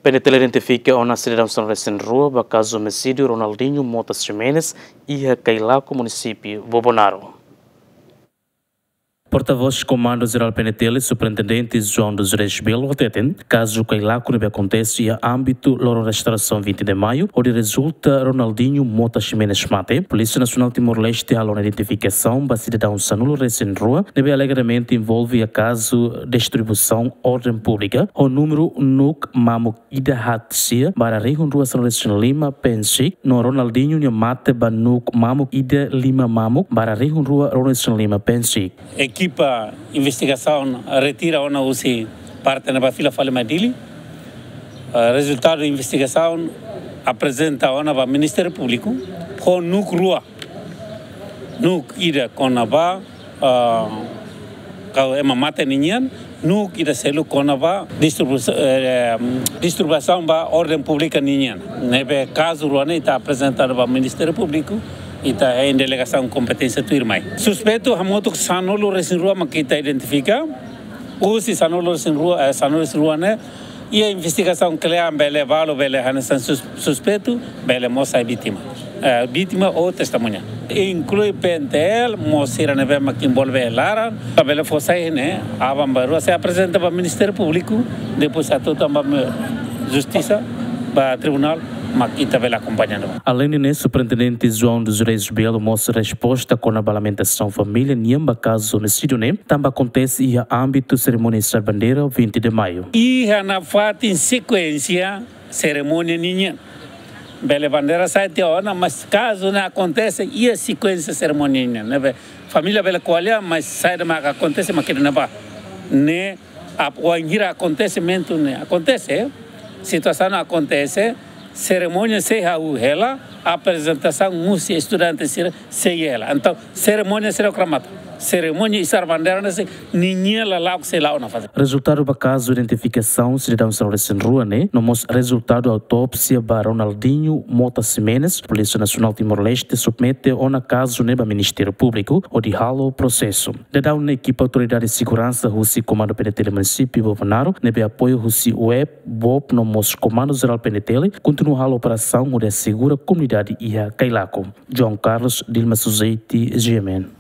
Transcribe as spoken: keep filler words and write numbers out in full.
PNTL identifika ona sidadaun sanulu-resin-rua ba kazu omisídiu Ronaldinho Mota Ximenes iha Cailaco, munisípiu Bobonaro. Portavós Komandu Jerál PNTL, Superintendente João dos Reis Belo, hateten kazu Cailaco ne'ebé akontese iha ámbitu loron Restaurasaun vinte de Maio, hodi rezulta Ronaldinho Mota Ximenes mate, Polísia Nasionál Timor-Leste halo ona identifikasaun ba sidadaun sanulu-resin-rua ne'ebé alegadamente envolve iha kazu destruisaun orden públika ho númeru NUC mamuk ida haat sia barra rihun rua sanulu-resin-lima PNSIC, no Ronaldinho nia mate ba NUC mamuk ida lima mamuk barra rihun rua ruanulu-resin-lima PNSIC. Ekipa investigasaun retira ona husi parte ne'ebá fila fali mai Dili. Eh, rezultadu investigasaun aprezenta ona ba Ministériu Públiku ho NUC rua. NUC ida kona-ba, ah, kazu ema mate ninian, NUC ida seluk kona-ba distribu-, eh, destruisaun ba orden públika ninian. Ne'ebé kazu rua ne'e ita aprezenta ba Ministériu Públiku, ita hein delegasaun kompeténsia tuirmai. Suspeitu hamutuk sanulu-resin-rua mak ita identifika, husi sanulu-resin-rua, eh, sanulu-resin-rua ne'e, iha investigasaun kle'an bele balu bele hanesan sus-, suspeitu, bele mós sai vítima. Eh, vítima ou testemuña. Inklui PNTL, mós sira ne'ebé mak envolve laran, bele fó sai ne'e, aban-bainrua sei aprezenta ba Ministériu Públiku, depois atu tamba justisa, ba tribunál, mak ita bele akompaña. Aleinde ne'e, Superintendente João dos Reis Belo mós resposta kona-ba lamentasaun família nian ba kazu omisídiu ne'e, tanba akontese iha ámbitu serimónia isar bandeira vinte de Maio. Iha nafatin sekuénsia serimónia ninian. Bele bandeira sai tiha ona, mas kazu ne'e akontese iha sekuénsia serimónia ninian. Ne'ebé família bele ko'alia, mas saida mak akontese mak ne'ebá. Ne'e, ap-, wainhira akontesimentu ne'e akontese, situasaun akontese, serimónia sei hahú hela, aprezentasaun husi estudante sira sei hela. Entaun, serimónia sira remata. Serimónia isar bandeira ne'e sei, ninia lala'ok sei la'o ona fase. Rezultadu ba kazu identifikasaun sidadaun sanulu-resin-rua ne'e, no mós rezultadu autópsia ba Ronaldinho Mota Ximenes, Polísia Nasionál Timor-Leste submete ona kazu ne'e ba Ministériu Públiku, hodi halo prosesu. Daudaun ne'e ekipa autoridade seguransa husi Komandu PNTL munisípiu Bobonaro, ne'ebé apoiu husi WEB, BOB, no mós Komandu Jerál PNTL, kontinua halo operasaun hodi asegura komunidade iha Cailaco. João Carlos, Dilma Suzeti, GMN.